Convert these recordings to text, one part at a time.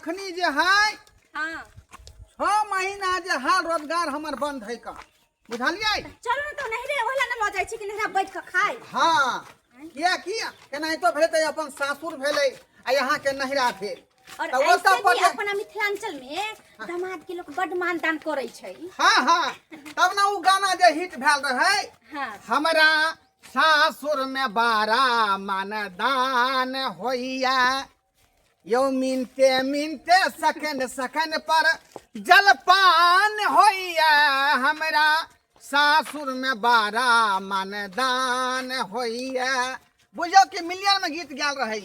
अखनी जे है हाँ 6 महीना जे हाल रोजगार हमर बंद है का, बुझलियै? चलू ने, तो नहिरे ओहला ने लऽ जाइ छी कि नहिरा बैठ कऽ खाइ। हाँ, किया केनाहितो भेलै तऽ अपन सासुर भेलै आ यहाँ के नहिरा भेल। और तऽ ओतऽ ऐसे पर भी अपना मिथिलांचल में दामाद के लोग बड मानदान करै छै। हाँ हाँ, तब ने उ गाना जे हिट भेल रहै। हाँ। हमरा सासुर में बारा मानदान होइया यो, मिनते मिनते सेकंड सेकंड पर जलपान होइया, हमरा सासुर में बारा मानदान होइया। बुझियौ कि मिलियन में गीत गायल रहै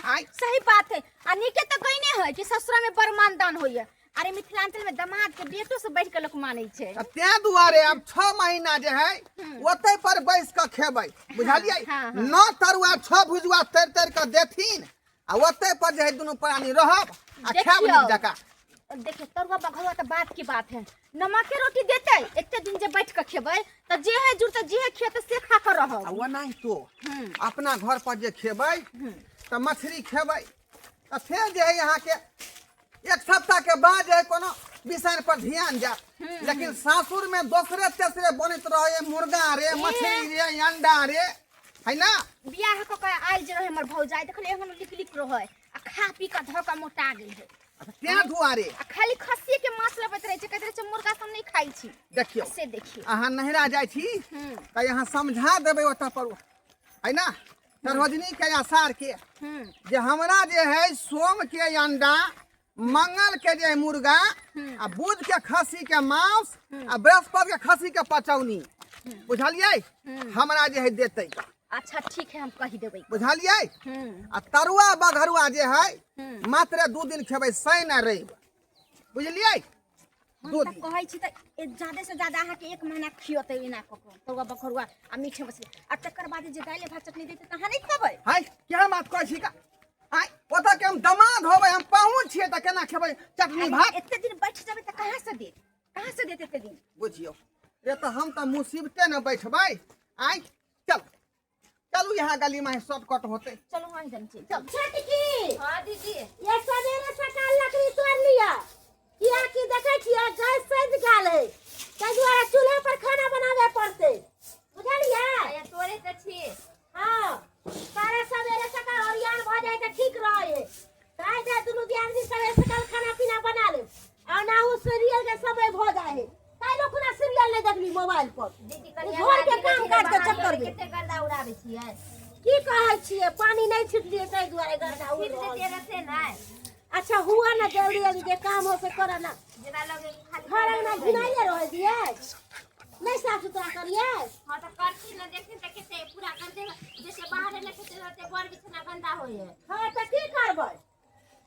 आइ। सही बात है, आ नीके तऽ कहने है कि ससुरा में बड़ मानदान होइया। अरे, मिथिलांचल में दामाद के बेटो से बढ़ के लोग मानै छै। तऽ तें दुआरे आब 6 महीना जे है ओतै पर बैस कऽ खेबै, बुझलियै? हाँ, हाँ। नौ तरुआ छह भुजुआ तर तर कऽ देथिन आ ओतै पर जे है दुनू प्राणी रहब आ खायब। देखियौ। नीक जकाँ। देखिए, तरुआ बघरुआ तऽ बात की बात है, नमक के रोटी देते, एते दिन जे बैठ के खेबै तऽ जे है जुड़ते, जे है खेते से खा के रहब। आ ओनाहितो अपना घर पर जे खेबै तऽ मछली खेबै, तऽ फेर जे है अहाँके एक सप्ताह के बाद जे है कोनो विषय पर ध्यान जायत, लेकिन सासुर में दोसरे तेसरे बनैत रहे, मुर्गा रे, मछली रे, अंडा रे, है ना? बियाह कऽ के आयल जे रहे हमर भौजाई, देखल एहन लिक लिक रहै आ खा पी कऽ धऽ कऽ मोटा गेल है। तें दुआरे। आ खाली खस्सी के मांस लबैत रहै छै, कहैत रहै छै मुर्गा सब नहि खाइ छी। देखियौ। से देखियौ। अहाँ नहिरा जाइ छी तऽ यहाँ समझा देबै ओतऽ पर, है ना, सरोजनी के या सार के जे हमरा जे है सोम के अंडा, मंगल के जे है मुर्गा आ बुध के खस्सी के मांस आ बृहस्पति के खस्सी के पचौनी, बुझलियै? हमरा जे है देतै। अच्छा, ठीक है, हम कहि देबै। बुझलियै? हम्म। आ तरुआ बघरुआ जे है मात्र 2 दिन खेबै, शनि आ रवि, बुझलियै? हम दू तऽ दिन। कहै छी तऽ ज्यादे से ज्यादा अहाँके एक महीना खियतै एना कऽ कऽ तरुआ बघरुआ आ मीठ मछली, आ तकर बाद जे दालि भात चटनी देतै तऽ अहाँ नहि खेबै? हाय, क्या बात कहै छी का? आय, ओतऽ के हम दमाद होबै, हम पाहुन छियै, तऽ केना खेबै चटनी भात? एते दिन बैठ जेबै तऽ कहाँ से देत, कहाँ से देत एते दिन? बुझियौ रे, तऽ हम तऽ मुसीबते ने बैठबै। आय, चल चलू, यहाँ गली में शॉर्टकट होते। चलू, हाँ, जन छी, चल। छोटकी। हाँ दीदी। ये सवेरे सकाल लकड़ी तोड़ लिया, कियाकि देखै छियै गैस सैद गेल है, ताहि दुआरे चूल्हा पर खाना बनाबे पड़तै, बुझलियै? तोड़े तऽ छी। हाँ, सारा सवेरे सकाल ओरियान भऽ जाइ तऽ ठीक रहै। ताहि दुआरे दुनू दियादनी सवेरे सकाल खाना पीना बना लेब, आ ओनाहु सीरियल के समय भऽ जाइ है, ताहि लोक खुना सीरियल नहि देखबी मोबाइल पर। दीदी, घर के काम काज के चक्कर में। कते गर्दा उड़ाबै छियै। की कहै छियै, पानी नहि छिटलियै, ताहि दुआरे गर्दा उड़ छीट रहल देतियै छै। रहते नहि। अच्छा हुआ ना, जल्दी जल्दी जे काम हो से कर ना। जेना लगे खाली। घर अंगना घिनाइए रह दिए, नहीं साफ सुथरा करिए? हाँ, तऽ करथिन ने, देखथिन तऽ कते पूरा करते, जैसे बाहर ने खेते रहते, बर बिछना गंदा होय है। हाँ, तऽ की करबै,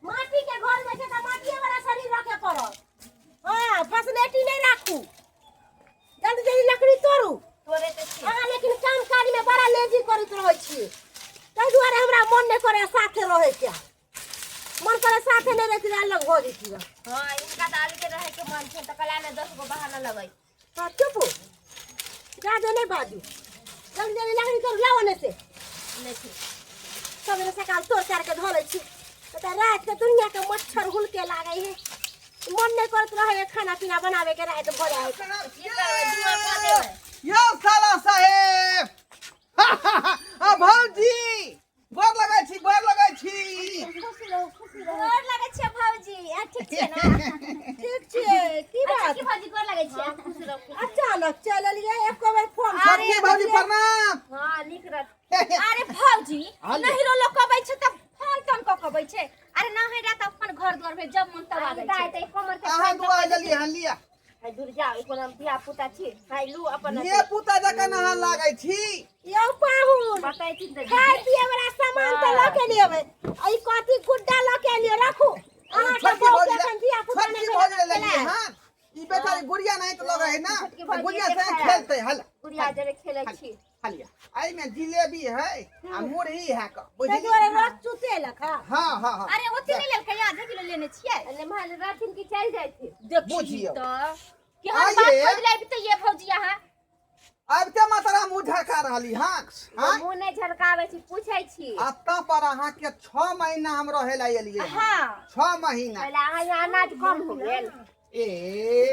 माटी के घर में छै तऽ माटिए वाला शरीर रखे पड़त। हाँ, फसलेटी नहीं राखू, जल्दी जल्दी लकड़ी तोड़ू। तोड़े तऽ छी। अहाँ लेकिन काम काज में बड़ा लेजी करैत रहै छी, ताहि दुआरे हमरा मन नहि करे साथे रहै के, मन करे साथे नहि रहती, अलग हो जेती। हाँ, इनका तऽ अलगे रहै के मन छै, तऽ कला ने 10 गो बहाना लगै। हाँ, चुप हो, जादे नहीं बाजू, जल्दी जल्दी लकड़ी तोड़ू, लाओ ने से। नहि छै। सवेरे सकाल तोड़ तार के धऽ लै छी तऽ रात के दुनिया के मच्छर हुलके लागै है, मन नहीं करत रहे है खाना पीना बनावे के, रात भर आए। की करबै, दुआर कऽ देबै। यौ साला साहेब, आ भौजी, गोर लगै छी, गोर लगै छी। खुशी रहू, खुशी रहू। गोर लगै छियै भौजी, आ ठीक छियै ने? ठीक छियै, की अच्छा बात? की भौजी, गोर लगै छियै, खुश रहू। अचानक चलि एलियै, एको बेर फोन छोटकी भौजी, प्रणाम। हाँ, नीक रह। अरे भौजी, हाँ जी। नहिरो लोग अबै छै तऽ फोन तोन कऽ के अबै छै। अरे, नहिरा तऽ अपन घर द्वार में जब मन तब आबै छै। अहाँ दुआ गेलियै हन, लिअ। दूर जाओ, कोनो धिया पुता छी, खाइ लू अपन। धिया पुता जकाँ अहाँ लागै छी। यौ पाहुन। बतैथिन तऽ। खाय पिए वाला सामान तऽ लऽ के नहि अबै, आ ई कथी गुड्डा लऽ के एलियै, राखू अहाँके। छोटकी बहू के भौजी एखन धिया पुता छोटकी नहि भौजी भेल ले लेलियै छलै। हन। ई बेचारी गुड़िया नहीं तऽ लगै है ना, छोटकी भौजी गुड़िया के से खायल। खेलतै हल। गुड़िया जरे खेलै छी। हलिया, एहिमे जिलेबी है आ मुरही है क ताहि बुझली? दुआरे रस चूसेलक हँ। हाँ हाँ हाँ। अरे, ओते नहि लेलकै, आधा किलो लेने छियै। रहथिन कि चलि जाइथिन, देखी। बुझियौ। तऽ केहन बात आइये। खोजि लाबि तऽ ये भौजी अहाँ। आबिते मात्रा मुँह झरका रहली हन आँय? मुँह नहि झरकाबै छी पूछै छी एतऽ पर अहाँके 6 महीना हम रहै लए एलियै हन। 6 महीना। पहिले अहाँ यहाँ अनाज कम हो गेल। ए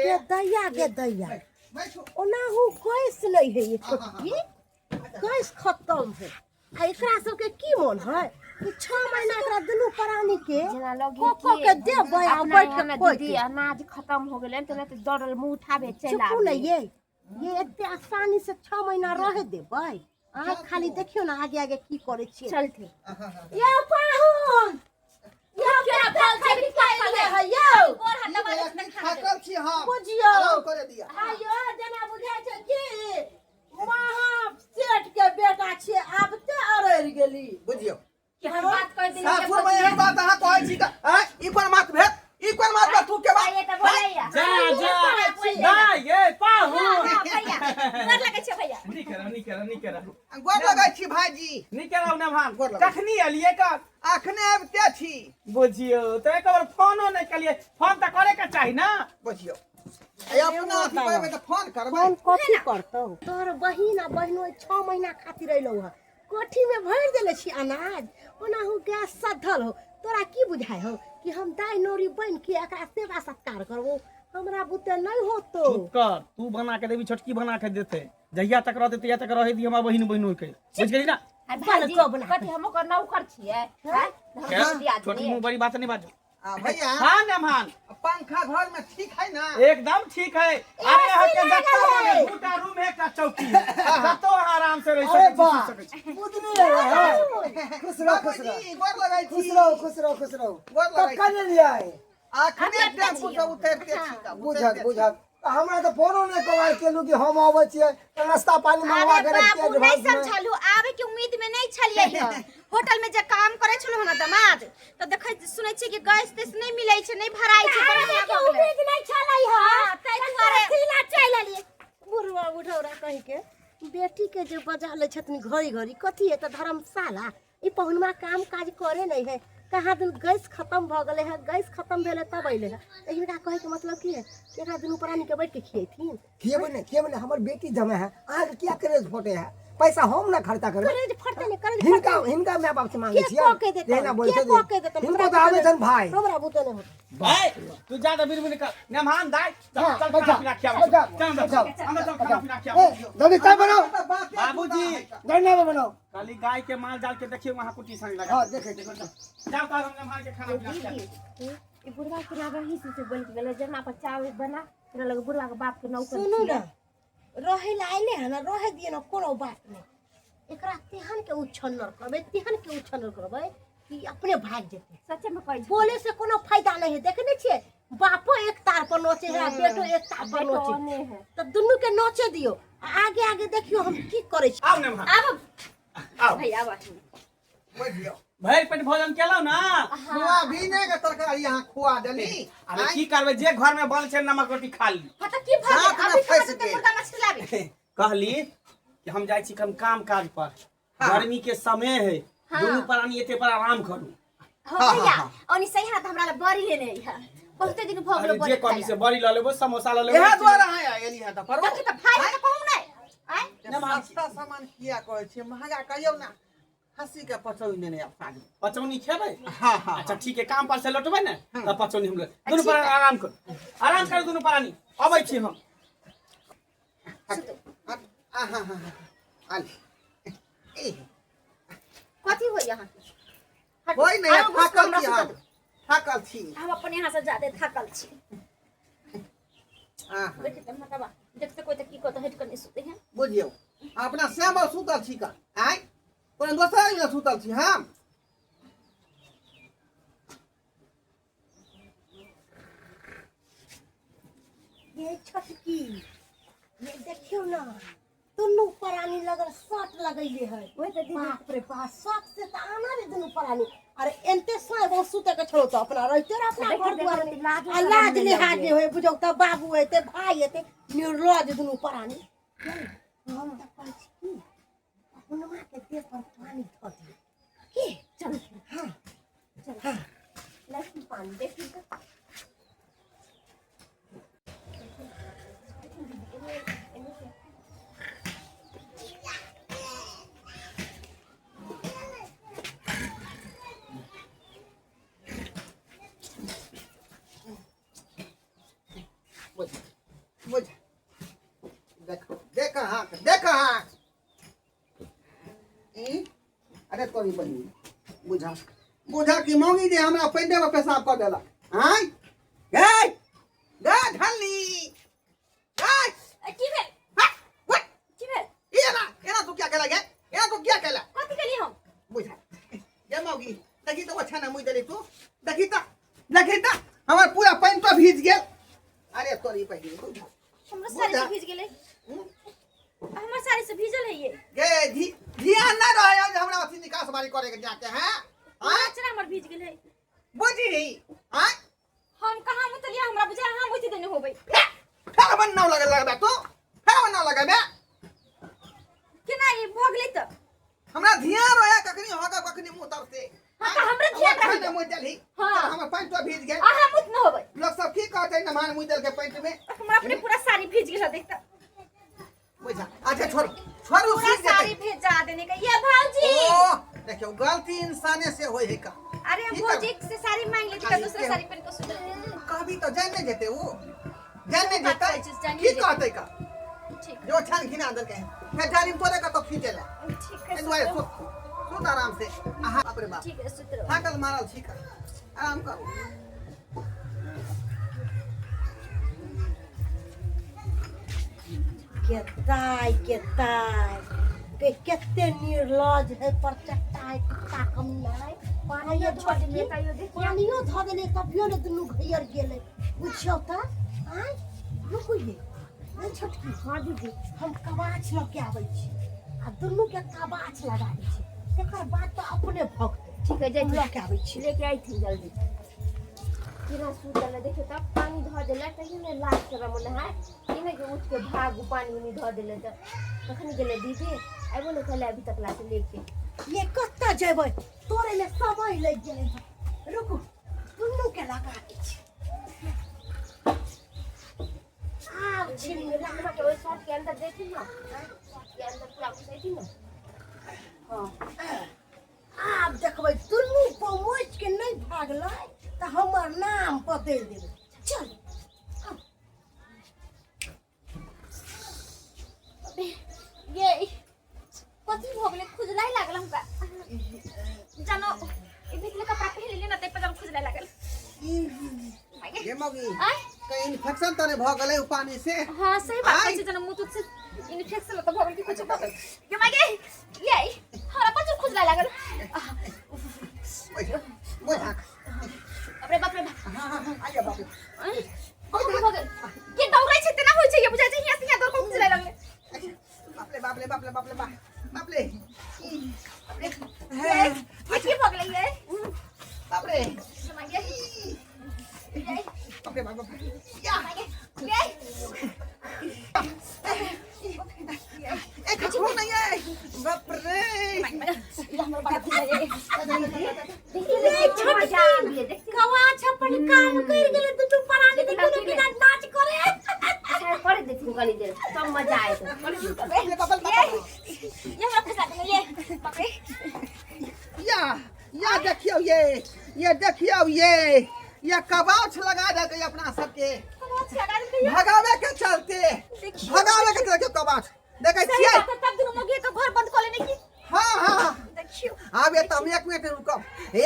गे दैया, गे दैया। बैठू। ओनाहु गैस नहि है, ये छोटकी गैस खत्म है आ एकरा सबके की मन है कि 6 महीना एकरा दुनू प्राणी के जेना लगे को को के देबै आ अपना बैठ यहाँ के ने खोइ दीदी के। अनाज खत्म हो गेलै तऽ नहि तऽ दौड़ल मुँह उठाबे चलि चुपू ने। आबी। ये एते आसानी से 6 महीना रहे देबै? अहाँ खाली देखियौ ने आगे आगे की करै छियै। चलते। यौ पाहुन, यौ केना कते बोल छै, खैनी खाइले है यौ? गोर हाथ दबा दे, की थाकल छी हम। बुझियौ। आराम करे दिया। आयो जेना बुझाइ छै कि महा सेठ के बेटा छियै, आबते अरड़ि गेली। बुझियौ। कि हम बात कर देलियै। सासुर में एहन बात अहाँ कहै छी तऽ आँय, ई कोन बात भेल? ई कोन बात भेल? तू के बात? ये तऽ बोलैया। जा जा दाइ ये पाहु। भैया, गोर लगै छै भैया। नीक रह, नीक रह, नीक रह। गोर लगै छी भाईजी। नीक रहू नभान। गोर लगै। कखनी एलियै का? अखने आबिते छी। बुझियौ तऽ एक बार फोनो नहि केलियै। फोन तऽ करे के चाही ना। बुझियौ, ए अपना अथी करबै तऽ फोन करबै। फोन कथी करतौ? तोहर बहिन आ बहिनो 6 महीना खातिर अयलौ हँ, कोठीमे भरि देले छी अनाज। ओनाहु गैस सधल हो। तोरा की बुझाइ हौ कि हम दाइ नौरी बनि के एकरा सेवा सत्कार करबो? हमरा बुते नहि होतो। चुप कर। तू बना के देबी, छोटकी बना के देते। जहिया तक रहते तहिया तक रहे दी हमरा बहिन बहिनो के, बुझ गेली ना? आ भाईजी, को बना कथी हम ओकर नौकर छियै? हैं? हम दिया छोटकी, मुंह बड़ी बात नहीं बाजू। आ भैया। हाँ मेहमान। पंखा घर में ठीक है ना? एकदम ठीक है। अरे यहाँ के जत्ता माने दूटा रूम है, एकटा चौकी है, कतौ अहाँ आराम से रह अरे सकै छी, वाह सुति सकै छी। बुदनी है। खुश रहो, खुश रहो। बाबूजी, गोर लगै छी। खुश रहो, खुश रहो, खुश रहो। गोर लगै छी। कखन एलियै? अखने टेम्पू से उतरते छी तऽ बुझल उतरते छी। बुझल। हमरा तऽ फोनो नहि कबाल केलू कि हम अबै छियै तऽ नाश्ता पानी मंगवा अरे के रखियै बाबू, नहीं एडवांस में। समझलू। आवे के उम्मीद में नहीं छलियै ह। होटल में जे काम करे छलु ना दमाद, तऽ देखै सुनै छियै कि गैस तैस नहीं मिलै छै, नहीं भराइ छै, बड़ा आबे महंगा के भऽ गेलै। उम्मीद नहि छलै हँ। हाँ, ताहि दुआरे। अथी चलि एलियै। बुढ़वा बुढ़ौरा कहि के बेटी के जे बजा लै छथिन घड़ी घड़ी, कथी है तऽ धर्मशाला। ई पहुनवा काम काज करे नहीं है। कहाँ दिन गैस खत्म भऽ गेलै है, गैस खत्म भेलै तब अयलै है। तऽ हिनका कहैके मतलब की है कि एकरा दुनू प्राणी के बैठ के खियेथिन? खिएबै नहि, खिएबै नहि। हमर बेटी जमे है, अहाँके किया करेज फटे है? पैसा हम ना खर्चा करबै। करेज फटतै नहि, करेज हिनका फटतै। हिनका माय बाप से मांगे के छियै। कऽ के देतन? एना बोलै के छथिन। कऽ के देतन? हिनको तऽ आबै छनि भाय। हमरा बुते नहि होतै। भाई, तू जा तऽ बिर कर मेहमान दाइ, चल। हाँ, चल, बैठ खाना जाओ, पीना खियाबै। बैठ जाओ, चल अंदर, बैठ जाओ। चल अंदर, चल खाना पीना खियाबै। ए, जल्दी चाय बनाओ। बाबूजी। जल्दी नाश्ता बनाओ। खाली गाय के माल जाल के देखियो, वहां कुटी संग लगा। हाँ, देखे देखो। जाओ तो हम मेहमान के खाना पीना खियाबै। ई बुढ़वा के ना रही से बोल के गेलै, जेना पर चावल बना तेरा लगे बुढ़वा के बाप के नौकर सुनू छियै। ने, रहे ला अयले है ना, रहे दिए ना, कोनो बात नहीं। एकरा तेहन के उछन्नर करबै, तेहन के उछन्नर करबै कि अपने भागि जेतै। सच्चे में कहै छी। बोले से कोनो फायदा नहीं है। देखने छियै, बापो एक तार पर नोचे है आ बेटो एक तार पर बेटो नोचे। ओने है। तऽ दुनू के नोचे दियौ आ आगे आगे देखियौ हम की करै छी। आउ मेहमान। आब। आउ। भैया, आब। बुझियौ। भरि पेट भोजन केलहुँ ना? सोयाबीने के तरकारी अहाँ खुआ देली। अरे की करबै, जे घर में बनल छै नमक रोटी खा ली। हाँ तऽ की भऽ गेल? दाँत में अभी फँसि खाना तऽ गेल। मुर्गा मछली लाबी। कहली कि हम जाइ छी कम काम काज पर। गर्मी के समय है। दुनू प्राणी एते पर आराम करू। हो हाँ, भैया। हाँ। ओनी सही हाथ हमरा ला बड़ी लेने है, बहुते दिन भऽ गेल अरे बड़ी जे कमी खाइला। से बड़ी लऽ लेबो, समोसा लऽ लेबो। इएह दुआरे अहाँ एली हँ तऽ परो। देखी तऽ भाई के कहू नहि आँय। सस्ता सामान किया कहै छियै? महगा कहियौ ने। खस्सी के पचौनी नेने आब साँझ में। पचौनी खेबै? हाँ हाँ। अच्छा ठीक है, काम पर से लौटबै ने तऽ पचौनी हम ले। दुनू प्राणी आराम करू, आराम करू दुनू प्राणी, अबै छी हम। हट, आ हाँ हाँ हाँ आली ए। कथी होई अहाँ के? कोई नहीं। आरो घुस थाकल हमरा छी सुतऽ हम, थाकल छी। हम अपन यहाँ से ज्यादा थाकल छी। हाँ हाँ। देखी तऽ मतबा देखते कोई तऽ की कहते, हट कऽ नहीं सुते हैं। बुझियौ, अपना श्याम सुतल छी का आँय? कोनो दोसर आदमी सुतल छी हम? ये छोटकी, ये देखियौ ना, दुनू प्राणी लगल शर्ट लगैले है। ओहि तऽ दीदी। बाप रे बाप, शर्ट से तऽ आना रे दुनू प्राणी। अरे एनते साँझ बहुत सुते के छलो तऽ अपना रहिते रह अपना देखी घर दुआर देखी में। लाजो आ शरम लाज नहि लिहाज लगे। नहि होय बुझौ तऽ बाबू एते, भाई एते, निर्लज दुनू प्राणी। हम तऽ कहै छी की हुनमा के देह पर पानी धऽ दियौ की? चल। हाँ। चल। हाँ। लस्सी पानी देखी तऽ। बात देख अहाँ ई अरे तोरी बहिन बुझा बुझा कि मौगी जे हमरा पेंडे में पेशाब कऽ देलक आँय गै गै ढल्ली गै की भेल हट, हट, की भेल ई एना एना तू क्या केला गै एना तू क्या केला कथी केली हम बुझा गे मौगी देखी तो अच्छा ना मुई देली तू देखी तो देखी तो हमर पूरा पानि तो भीज गेल अरे तोरी बहिन बुझा हमरो साड़ी से भीज गेलै हम्म? हमर साड़ी से भीजल है ये गे ध्यान ना रहे जे हमरा अथी निकास बारी करे के जाके हैं पूरा अचरा हमर भीज गेल है बुझी आय हम कहाँ मुतलिया हमरा बुझा हम मुति देने होबै फेर अपन नाव लगे लगबे तू फेर अपन नाव लगबे केना ई भऽ गेलै तऽ हमरा ध्यान रहे कखनी होगा कखनी मुंह तर से हाँ, तऽ हमरे ध्यान रहे। मुंह देलही हाँ। हमर पैंट तो भीज गेल अहाँ मुत न होबै लोग सब की कहते नमान मुंह देल के पैंट में हमरा अपने पूरा साड़ी भीज गेल है देखता बुझा अच्छा छोड़ू छोड़ू पूरा सीख साड़ी जेतै भेजा देने का ये भौजी ओ देखियो गलती इंसाने से होय है का अरे हम की भौजी से साड़ी मांग लेती का अरे दूसरा के- साड़ी पहन के सुत रहती कहबी तो जान नहीं जेते वो जान नहीं बात जेते कहै छी, जान की नहीं जेतै। कहते का ठीक जो छान घिना देलकै फेर जानी तोरे का तो खींचे ला ठीक है एहि दुआरे सुत सुत सुत आराम से अहाँ बाप रे बाप ठीक है सुत रहो थाकल मारल छी का आराम करू केताय केताय के केते निर्लज है पर चट्टाय कुत्ता कम नहीं पानियो धऽ देलियै तैयो देखियौ पानियो धऽ देलियै तभियो ने दुनू घैयर गेलै बुझियौ तऽ आँय रुकू ये नहीं छोटकी हाँ दीदी हम कबाछ लऽ के आबै छी आ दुनू के कबाछ लगा दै छी तकर बाद तऽ अपने भगतै ठीक है हम जाइ लऽ के आबै छी लेके आई थी जल्दी केना सुतल है देखियौ तब पानी धऽ देलक तहियो ने लाज शरम नहाय ई नहि कि उठि के भागू पानी उनी धऽ देले तऽ कखन गेलै दीदी आबो ने कहले अभी तक लाके लेके ये कतऽ जेबै तोरे ले समय लागि गेलै हँ रुकू दुनू के लगा दै छी आब छिन हमरा के ओहि शर्ट के अंदर देखी ना शर्ट के अंदर पूरा घुसैती ना हाँ आब देखबै दुनू पमोचि के नहि भागलै तऽ हमर नाम बदलि देबै चल ये कथी भऽ गेलै खुजलाइ लागल हमरा जानो ई भीतले कपड़ा पहिन लेलियै ने ताहि पर जानो खुजलाइ लागल ये मौगी आँय कहीं इन्फेक्शन तो नहीं भऽ गेलै उ पानी से हाँ सही बात आँय। कहै छै जेना मुँह तुत से इन्फेक्शन तऽ भऽ गेल कि कुछो भऽ गेल ये माय गे ये हमरा बड़ खुजलाइ लागल आह, बुझा बाप रे बाप रे बाप हाँ हाँ हाँ आइए बाप रे आँय, कथी भऽ गेल के दौड़ै छै तेना होइ छै ये बुझाइ छै हियाँ से हियाँ दौड़ कऽ खुजलाइ लगलै बाप रे बाप रे बाप रे बाप रे बाप बाप रे ये ये की भऽ गेलै ये बाप रे ये माय गे ये बाप रे बाप रे या माय गे ये ए खसरो नहीं है बाप रे ये हमर बड़ा खुजलाइ देखिए कवाछ अपन काम कर गेलै दुनू प्राणी लेकिन दुनू अकेले। बिना नाच करे अच्छा कर देथिन कनी देर तब मजा आएत बाप रे बाप रे बाप रे ये हमरा खुजला गेलै ये बाप रे या या देखियौ ये देखियौ ये कबाछ लगा देलकै अपना सबके कबाछ लगा देलकै ये। भगावे के चलते देखियौ। भगावे के चलते कबाछ देखै सही छियै बात है, तब दुनू मौगी के घर बंद कऽ लेने की हाँ हाँ देखियौ आब ये तो हम एक मिनट नहीं रुकब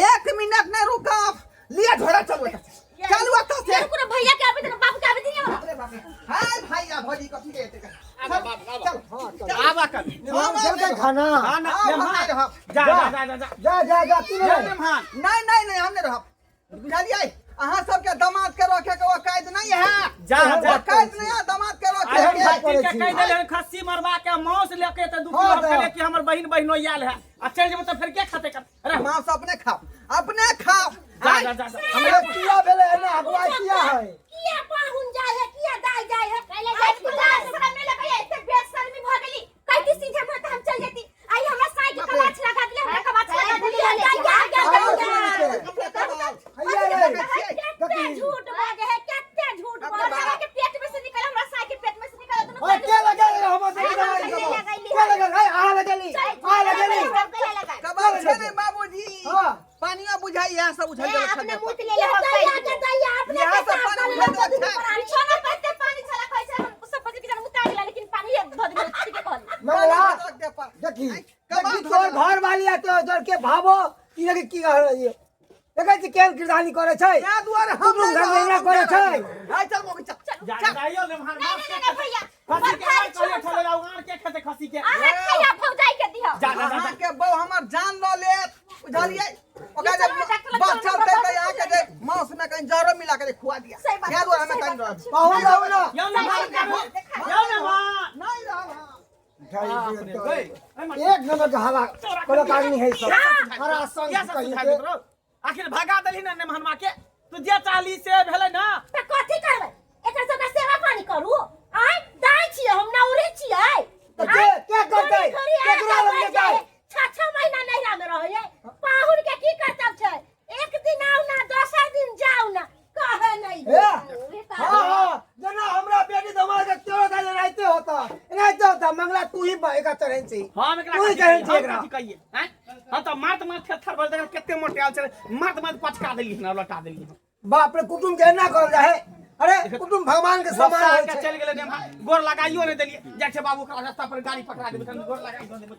एक मिनट नहीं रुकब लिया झोरा चलू एतऽ से। चलू एतऽ से ये रुकू ना भैया के आबे दे ना बाबू के आबे दे हमरा अरे बाप रे हाय भैया भौजी कथी के एते आबा, बाबा, आबा। चल हाँ चल आबा कभी मेहमान चलते खाना हाँ ना हाँ, हम मेहमान नहीं रहब। जा जा जा जा जा जा जा जा तू जा नहीं मेहमान नहीं नहीं नहीं हम नहीं रहब बुझलियै अहाँ सबके दामाद के रखे के औकात नहीं है जा जा औकात नहीं है दामाद के रखे आइ हम के खस्सी के छी। कहि देले हन खस्सी मरवा के मांस लेके तऽ दू हाँ, किलो तऽ। खेले कि हमर बहिन बहिनो आयल है आ चलि जेबै तऽ फेर के खेतै कर अरे मांस अपने खाओ अपने खाओ जा आइ, जा जा जा। हमरा किया भेलै एना अगुवाई किया है किया पाहुन जाय है किया दाय जाय है कैले आज जाइ छी पूरा शर्म नहीं लगैया एते बेशर्मी भऽ गेली कहती सीधे मुँह तऽ हम चल जेती आई हमरा साई के कबाछ लगा दिले हमरा कबाछ लगा दिले आरो सुन के अपने खाओ। हैया रे देखै छियै? केते झूठ बाजे है केते झूठ बाप रे बाजे हमरा के पेट में से निकल हमरा साई के पेट में से निकल दुनू ओए के लगेली रे हमर बेटी लगैली के लगेली ए आ लगेली आ लगेली कबाब छै ने बाबूजी हाँ। पानियो बुझाइ इएह सब उझल ए, गेल अपने छलै मुँह ले दैया के दैया अपने इएह के सब साफ पानि कर कहानी करे छै ताहि दुआरे हम कुटुम नहि घर में रहब, एना हम करे जा छै। रहल छी। हाय चल मोगी चल जा चल जाइयो ने मार नहीं नहीं नहीं भैया खसी के बड़ भारी कहले छोट छले आर के खेते खसी के अहाँ खैया भौजाई के दिहो जा जा जा, जा अहाँके बहु हमर जान लऽ लेत बुझलियै ओकरा जे चलो ना, डॉक्टर लग बस चलो ना, चलते बस तऽ अहाँके जे मांस में कहीं जहरो मिला के खुआ दिया सही बात ताहि दुआरे छै, हमे सही कहीं बात रहब छै। पाहुन रहू ना यौ ने मार यौ ने मार नहीं रहब हम। एक नंबर के हवा कोनो काज नहीं है सब हरा संग क्या सब कहीं सुझाइ के देत रहो? आखिर भगा देलही ने नेमहनमा के तू जे चाहली से भेलै ना तऽ कथी करबै एकर सबके सेवा पानी करू आय दाइ छियै हम नौरी छियै तऽ के के करतै केकरा लग जेतै छह छह महीना नैहरा में रहै पाहुन के की करतब छै एक दिन आउ ना दोसर दिन जाउ ना कहे नहीं ए हाँ हाँ जना हमरा बेटी दमाद के तोरा दाल एनाहिते होता एनाहिते होता मंगला तू ही एकरा चढ़ै छी हम एकरा तू ही कथी चढ़ै कहियै? छी हम एकरा कथी कहियै हैं हम तऽ मारत मारत थेथर भर देख कते मोटायल छलै मारत मारत पचका देलियै हन लटा देलियै हन बाप रे कुटुम के एना करल जाए अरे कुटुम भगवान के समान समान होइ छै चलि गेलै नेमहर गोर लगाइयो नहि देलियै जाइ छै बाबू ओकरा रास्ता पर गाड़ी पकड़ा देबै गोर लगाइयो देबै।